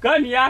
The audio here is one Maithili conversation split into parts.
कनिया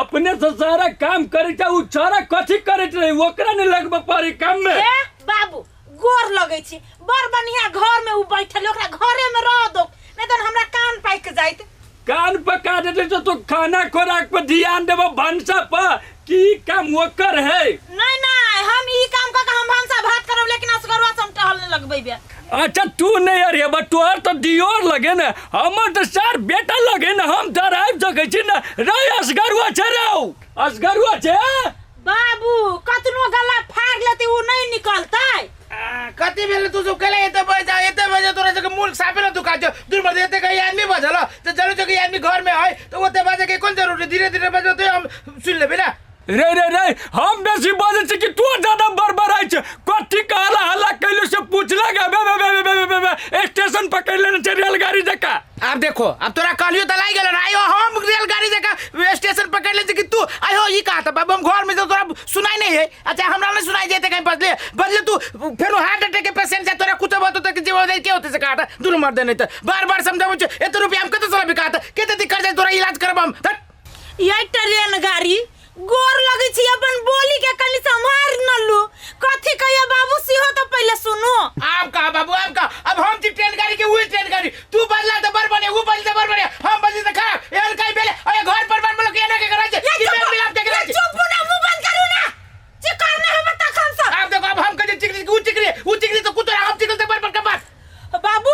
अपने से सारा काम करे छै, उ छोरा कथी करैत रहे ओकरा नहीं लगबे पड़ी काम में। ए बाबू गोर लगै छी, बड़ बढ़िया घर में उ बैठल, ओकरा घरे में रह दो, नहीं तो हमरा कान पाकि जाइत। कान पका देते तो तू खाना खोराक पर ध्यान देबो, भनसा पर की काम ओकर है। नहीं नहीं हम ई काम क के हम भनसा भात करब, लेकिन असगरवा से हम टहलने लगबै बे। अच्छा तू नहीं अरे बा, तोहर तो दियोर लगे ना, हमर तो चार बेटा लगे ना, हम डराब सकै छी ना रे। असगरवा छै रौ, असगरवा छै। बाबू कतनो गला फाड़ लेते उ नहीं निकलतै। कति बेला तू सब केला एते बजे एते बजे तोरा सबके मूल साफे न दुखा छौ। दूर बजे एते कहीं आदमी बजल तो जरूर छौ कि आदमी घर में है तो ओते बजे के कोन जरूरी, धीरे धीरे बजल तो हम सुन लेबै ना। रे रे रे हम बेसी बजै छी कि तू ज्यादा बड़बड़ाइ छै? कथी कहला हल्ला कैलू से पूछलक? बे बे बे बे बे बे बे स्टेशन पकड़ लेने छै रेलगाड़ी जकाँ। आब देखो अब तोरा कहलियो त लागि गेल आयो हम रेलगाड़ी जकाँ स्टेशन पकड़ ले कि तू आयो ई कहा था बाबू हम घर में तो तोरा सुनाई नहीं है। अच्छा हमरा नहीं सुनाई देते कहीं बदले बदले तू फेरो हार्ट अटैक के पेशेंट छै तोरा कुछ बात होते कि जीव दे के होते से कहा था दुनू मर दे नहीं त बार बार समझाबै छै एते रुपया हम कते साला बिका था केते दिक्कत छै तोरा इलाज करब हम। ये ट्रेन गाड़ी गोर लगै छी अपन बोली के कनि सम्हार न लू। कथी कहिया बाबू सिहो तो पहले सुनो। आप कहा बाबू आप कहा, अब हम छी ट्रेन गाड़ी के उहे ट्रेन गाड़ी, तू बदला तो बड़ बने उ बदली तो बड़ बने हम बदली तो खराब एहन कहीं भेले अरे घर पर बन बोलो के एना के करै छै ये कि चुप मेल मिलाप के करै छै। चुप ना मुंह बंद करू ना चिकरने हम तखन से। आप देखो अब हम कहे चिकरी उ चिकरी उ चिकरी तो कुतरा हम चिकरी तो बड़ बड़ के बात। बाबू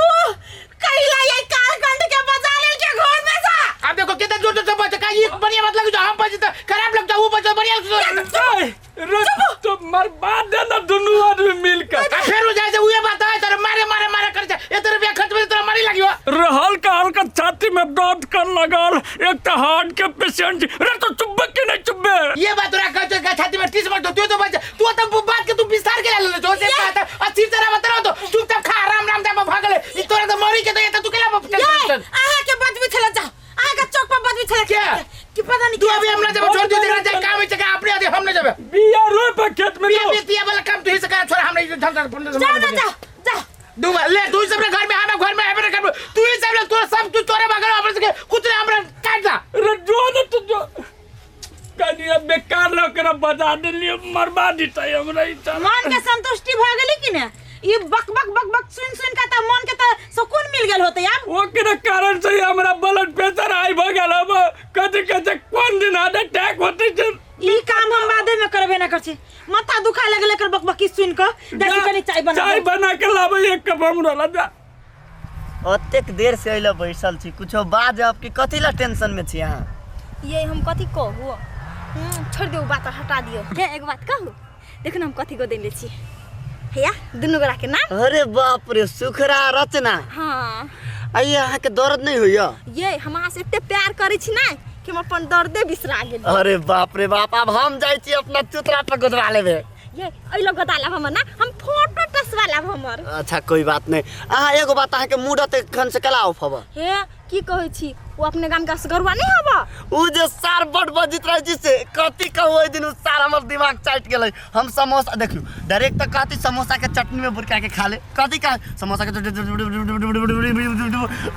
कैला ये कारखंड के बजा लेल के घर में जा। आप देखो कितना जोर जोर से बजे का ये बढ़िया बात लग जो हम बजे तो खराब लग जाओ वो बजे बढ़िया लग जाओ। रे तो मरबा दे ना दोनों आदमी मिलकर। आ फिर हो जाए से उहे बात है तेरे मारे मारे मारे कर जा एते रुपया खर्च में तोरा मारी लागियो। रे हल्का हल्का छाती में दर्द कर लगल, एक तो हार्ट के पेशेंट रे तो चुब्बे के नहीं चुब्बे। ये बात तोरा कह जो छाती में 30 मर तू तो बच तू तो बात के तू विस्तार के ले ले जो से बात है अस्थिर तरह बता तो चुपचाप खा राम राम राम भागले ई तोरा तो मरी के तो ये तो तू केला ये अहाँ के बदबी छले जा, अहाँ के चौक पर बदबी छले क्या? कि पता नहीं तू अभी हमरा जब छोड़ दे तेरा जाए काम है अपने आदे हम नहीं जाबे। बिया रोए पर खेत में बिया तो। बिया तिया वाला काम तू ही से कर छोड़ हम नहीं धन धन जा ना जा जा दू ले तू सब घर में हम घर में आबे कर तू ही सब ले तोरा सब तू तोरे बगल अपने से कुछ नहीं हमरा काट दा। रे जो ना तू जो कनिया बेकार लोग बजा देलियो मरबा दितै हमरा ई त। मन के संतुष्टि भ गेली कि ने? ई बक बक बक बक सुन सुन के त मन के त सुकून मिल गेल होतै आब। ओकरे कारण से हमरा ब्लड प्रेशर हाई भ गेल अब कथि कथि कोन दिन हार्ट अटैक होतै छै। ई काम हम बादे में करबे ना करछी, माथा दुखा लगल एकर बकबकी सुन के। देखी कनी चाय बना चाय बना के लाबै एक कप हमरो ला जा। ओतेक देर से अइला बैसल छी, कुछो बाजब कि कथी ला टेंशन में छी अहाँ? ये हम कथी कहू, छोड़ दियौ बात हटा दियौ। हे एगो बात कहू, देखू न हम कथी को देले छी हैया दुनू गोरा के नाम। अरे बाप रे सुखरा रचना। हाँ। आइए अहाँ के दर्द नहीं होइया? ये हम अहाँ से एते प्यार करै छी ना कि हम अपन दर्दे बिसरा गेली। अरे बाप रे बाप अब हम जाइ छी अपना चुतरा पर गोदवा लेबे। ये अइलो गोदा लाब हमर ना, हम फोटो टसवा लाब हमर। अच्छा कोई बात नहीं। अहाँ एगो बात अहाँ के मूड एखन से कला ऑफ हब? हे की कहै छी वो अपने गाम के असगरुआ नहीं हबा? उ जे सार बड बजित रहै छी से कथी कहू ओहि दिन उ सार हमर दिमाग चाटि गेलै। हम समोसा देखलू डायरेक्ट तऽ कहती समोसा के चटनी में बुरका के खा ले, कथी कह समोसा के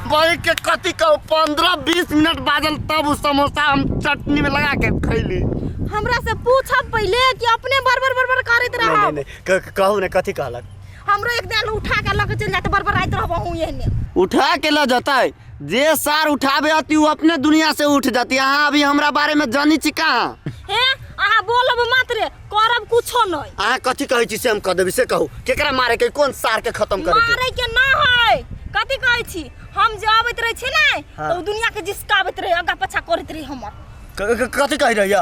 बही के कथी कहू 15-20 मिनट बाजल तब उ समोसा हम चटनी में लगा के खैली। हमरा से पूछब पहले कि अपने बरबर बरबर करैत नहीं, रहब। नहीं, नहीं, कहू ने कथी कहलक? हमरो एक दिन उठा के लके चल जाते बरबर आइत रहब अहूँ एहने। उठा के ल जतै जे सार उठाबे अति उ अपने दुनिया से उठ जाती। अहाँ अभी हमरा बारे में जानी छी कहाँ? हे अहाँ बोलब मात्र करब कुछो नहीं। अहाँ कथी कहै छी से हम कह देबी से कहू केकरा मारे के कोन सार के खत्म करे के? मारे के ना है कथी कहै छी हम जे अबैत रहै छी ने हाँ। तऽ उ दुनिया के जिसकाबैत रहै आगा पाछा करैत रहै हमर। कथी कहि रही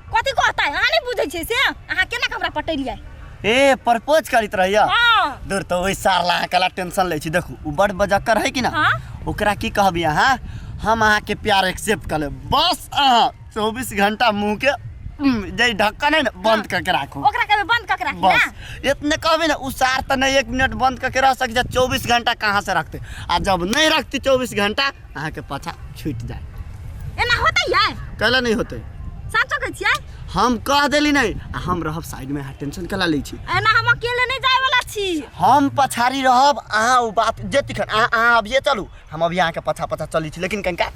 कथी कहतै अहाँ नहीं बुझै छियै से अहाँ केना के हमरा पटेलियै? ए प्रपोज करैत रहिया? हाँ। दूर तो ओहि सार ला अहाँ कला टेंशन लै छी। देखू उ बड़ बजक्कर है कि ना? हाँ। ओकरा की कहबी अहाँ हम अहाँ के प्यार एक्सेप्ट कर लेब, बस अहाँ 24 घंटा मुँह के जे ढक्कन है ना बंद करके राखू। ओकरा कहबै बंद करके राखी ना? बस इतने कहबी ना उ सार तऽ नहीं 1 मिनट बंद करके रह सकै छै, 24 घंटा कहाँ से रखते? आ जब नहीं रखती 24 घंटा अहाँ के पाछा छूट जाए। एना होतै यै? कैला नहीं होतै? साँचो कहै छियै? हम कह देली नहीं आ हम रहब साइड में, अहाँ टेंशन कला लै छी। एना हम अकेले नहीं जाए वाला छी। हम पछाड़ी रहब अहाँ उ बात जे तिखन अहाँ अभिये चलू, हम अभी अहाँके पाछा पाछा चलै छी लेकिन कनिका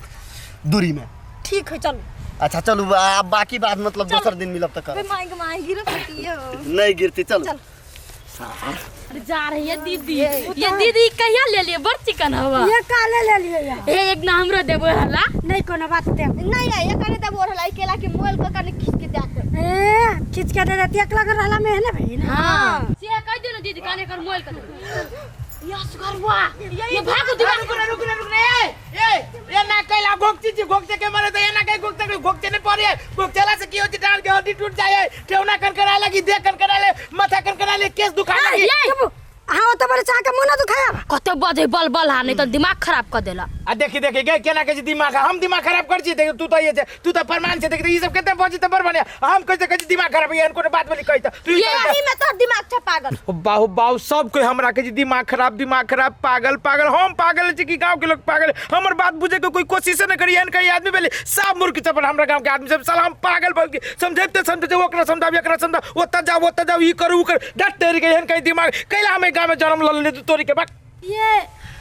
दूरी में। ठीक है चलू। अच्छा चलू, आ बाकी बात मतलब दोसर दिन मिलब तऽ करब। माइक माइ गिरत यो। नहीं गिरती, चलू। चल। अरे जा रही है दीदी, ये दीदी कहिया ले लिए बड़ चिकन हवा। ये काले ले लिए यार। ए एक ना हमरो देबो हला। नहीं कोनो बात दे। नहीं नहीं ये कने देबो हला, ई केला के मोल के कने खींच के दे दे। ए खींच के दे देती, एक लग रहला में है ना भाई ना। हां से कह दे ना दीदी कने कर मोल के दे। या सुगरवा ये भागो दिमाग। रुक रुक रुक रे, ए ए ना कैला घोकची छी, घोकचे के मारे त एना के घोकचे के घोकचे नहीं पड़े। घोकचेला से की होती, डाल के हड्डी टूट जाए, ठेवना कर कराए लगी, देह कर कराए ले, माथा कर कराए ले, केस दुखाए लगी। हाँ तो बड़े चाह के मुंह ना दुखाया। कते बजे बल बल हा, नहीं तो दिमाग खराब कर देला। आ देखी देखी के केना के दिमाग, हम दिमाग खराब कर छी। देख तू तो ये छे, तू तो प्रमाण छे, देख ई सब केते बजी त बड़ बढ़िया। हम कैसे कैसे दिमाग खराब है, कोनो बात बोली कहि त तू ये ही में तो दिमाग छे पागल। बाहु बाहु सब कोई हमरा के दिमाग खराब, दिमाग खराब, पागल पागल। हम पागल छी कि गांव के लोग पागल? हमर बात बुझे के कोई कोशिश न करी। एहन कई आदमी भेले सब मूर्ख छे, पर हमरा गांव के आदमी सब साला हम पागल भल के समझेते समझेते ओकरा समझाब एकरा समझा, ओत जाओ ओत जाओ, ई करू ऊ कर, डट तेरी के एहन कई दिमाग कैला हम गांव में जन्म ल लेने तोरी के बात। ये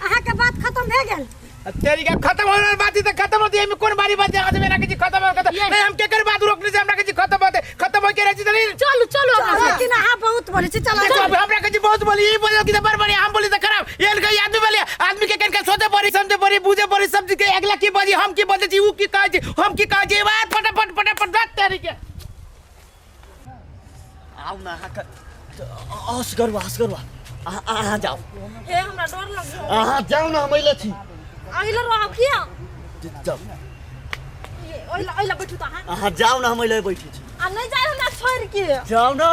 अहाँ के बात खत्म भे गेल। तेरी के खत्म हो रहल बात त खत्म होती, एमे कोन बारी बात यहाँ से मेरा के खत्म हो खत्म नहीं, हम के कर बात रोकने से हमरा के खत्म होते खत्म हो के रह छी। चलू चलू अपना। लेकिन अहाँ बहुत बोले छी, चलो देखो हमरा के बहुत बोली, ई बोलो कि बड़ बढ़िया, हम बोली त खराब। एहन के आदमी बोले आदमी के कन के सोचे पड़ी, समझे पड़ी, बुझे पड़ी सब चीज के। अगला की बाजी हम की बजे छी, ऊ की कहै छी, हम की कहै छी, बात फटाफट फटाफट बात तेरी के। आउ ना अहाँ के असगरवा असगरवा अहाँ जाओ। हे हमरा डर लग अहाँ जाओ ना, हम अइले छी। अइले रहब किया? जाओ। अइला अइला बैठू त अहाँ। अहाँ जाओ ना, हम अइले बैठे छी। आ नहीं जाए हमरा छोड़ के। जाओ ना।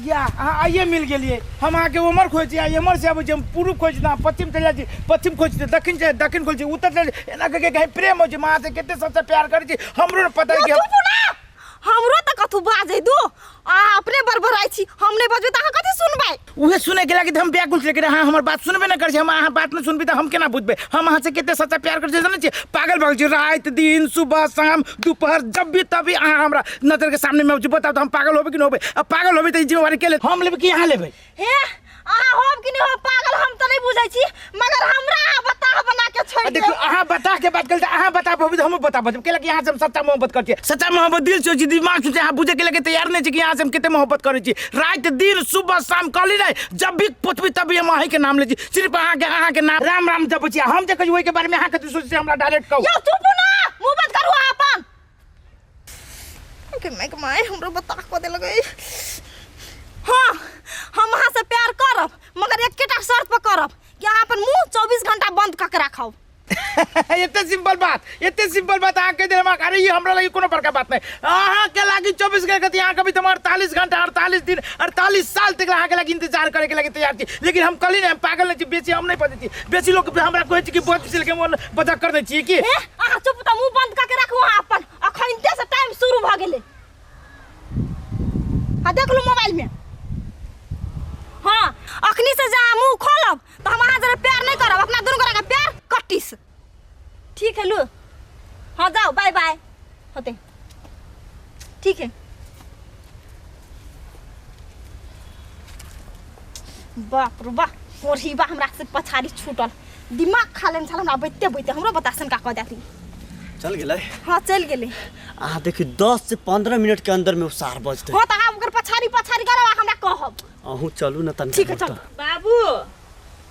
या अहाँ आइए मिल गेलिए। हम अहाँके उमर खोज छी, एमहर से आबै छी, हम पूर्व खोज छी, पश्चिम चलि जाइ छी, पश्चिम खोज छी, दक्षिण चलि दक्षिण खोज छी, उत्तर चलि जाइ, एना कऽ के प्रेम होइ छै। हम अहाँसँ कते सबसँ प्यार करै छी, हमरो पता है कि हमरो त कथू बाजै दो। आ अपने बड़बड़ाइ छी, हम नहीं बजबै त अहाँ कथी सुनबै? उहे सुनै के लागि त हम व्याकुल छी, लेकिन अहाँ हमर बात सुनबे नहि करै छी। हम अहाँ बात नहि सुनबै त हम केना बुझबै? हम अहाँसँ कते सच्चा प्यार करै छी जानै छी? पागल भऽ गेल छी। राति दिन सुबह शाम दोपहर जब भी तभी अहाँ हमरा नजर के सामने में आबै छी। बताउ त हम पागल होबै कि नहि होबै? आ पागल होबै त ई जिम्मेवारी के लेत? हम लेबै कि अहाँ लेबै? हे अहाँ होब कि नहीं होब पागल हम त नहीं बुझै छी, मगर हमरा अहाँ बताह बना के छोड़ि देब। देखियौ अहाँ बताह के बात करै त अहाँ बता पबै त हमहूँ बता बजब। कैला कि अहाँ से हम सच्चा मोहब्बत करै छी, सच्चा मोहब्बत दिल से होइ छै, दिमाग से। अहाँ बुझै के लगे तैयार नहीं छी कि अहाँ से हम कते मोहब्बत करै छी। राति दिन सुबह शाम कहली नहीं, जब भी पुछबी तभी हम अहीं के नाम लै छी, सिर्फ अहाँ के नाम राम राम जपै छी। हम जे कहै छी ओहि के बारे में अहाँ कथी सोचै छी हमरा डायरेक्ट कहू। यौ चुप ना, मुँह बंद करू अहाँ अपन। के my के my हमरो बता कऽ देलक। हाँ हम अहाँ से प्यार करब, मगर एकेटा शर्त पर करब कि अहाँ अपन मुँह 24 घंटा बंद कऽ के राखब। एते सिंपल बात, एते सिंपल बात अहाँ कहि देलहुँ। अरे ई हमरा लागि कोनो बड़का बात नहीं। अहाँ के लागि 24 घंटा कथी, अहाँ कभी तो 48 घंटा 48 दिन 48 साल तक अहाँ के लागि इंतजार करे के लागि तैयार छी। लेकिन हम कहली नहीं, हम पागल नहीं छी, बेसी हम नहीं बजै छी। बेसी लोग हमरा कहै छी कि बज छी, लेकिन हम बजा कर दै छी कि। हे अहाँ चुप त मुँह बंद कऽ के राखू अहाँ अपन, अखनते से टाइम शुरू भऽ गेलै। आ देख लू मोबाइल में। हाँ अखनी से जा मुँह खोलब तो हम अहाँ जरा प्यार नहीं करब, अपना दुनू गोरा के प्यार कट्टीस। ठीक है लू, हाँ जाओ, बाय बाय होते। ठीक है। बाप रे बाप, कोढ़ीबा हमरा से पछाड़ी छूटल, दिमाग खा लेने छल हमरा बैठते बैठते। हमरो बतासन का कह देती। चल गेलै? हाँ चल गेलै। अहाँ देखियौ 10 से 15 मिनट के अंदर में ओ सार बजतै। हाँ त अहाँ ओकर पछाड़ी पछाड़ी करब आ हमरा कहब। अहूँ चलू ना तनिका। ठीक है चल। बाबू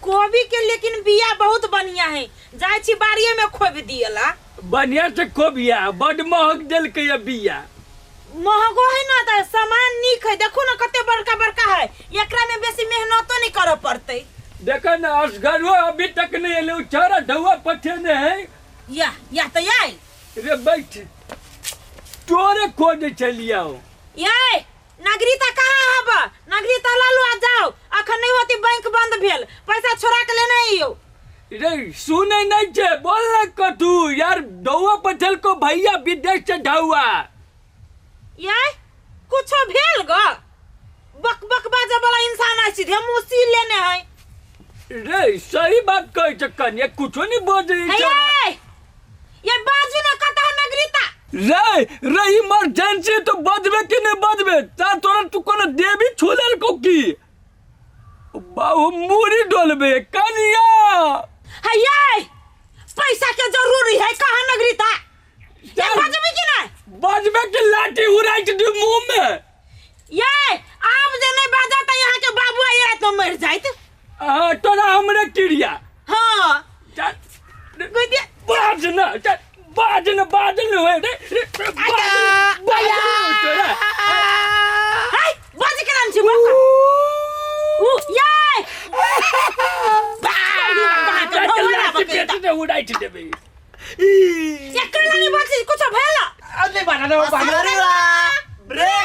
कोबी के लेकिन बिया बहुत बढ़िया है, जाइ छी बाड़िए में खोबि दियला। बढ़िया से कोबिया बड महग देलकै ये बिया। महगो है ना त सामान नीक है, देखू ना कते बड़का बड़का है, एकरा में बेसी मेहनतो नहीं करऽ पड़तै। देखो ना असगरो अभी तक नहीं एलै, उ छौड़ा ढौआ पठेने है। या या त याय रे बैठ, तोरे खोजे चलियाओ। याय नागरिकता कहाँ हब? नागरिकता लालू आ जाओ, अखन नहीं होती बैंक बंद भेल, पैसा छोड़ा के लेने आइयो। रे सुने नहीं छे, बोल ना कथू यार, ढौआ पठेल को भैया विदेश से ढौआ। याय कुछो भेल ग? बक बक बाजे वाला इंसान है, सीधे मुँह सील लेने है। रे सही बात कहै छै कनिया, कुछो नहीं बजै छै। ये बाजू ना कतऽ नागरिकता। रे रे इमरजेंसी तो बजबे कि नहीं बजबे? ता तोरा तू कोनो देवी छुलेल को की बाबू मुड़ी डोलबे कनिया। है ये पैसा के जरूरी है कहाँ नगरी ता ये बजबी कि नहीं बजबे के लाठी उड़ाई दे मुंह में ये आब जे नहीं बाजा त यहाँ के बाबू आई रात में मर जाइत हाँ तोरा हमरे क्रिया हाँ चल गोदिया बाज न चल बाज न बाज न होए रे रे, बाज न, बाज न होए तोरा हाय बाज के नाम छी बाबा उ ये चल, चल, लाठी पेट से उड़ाई देबे ये कला नहीं बात कुछ भेला अरे बाना ना बाना ब्रेक।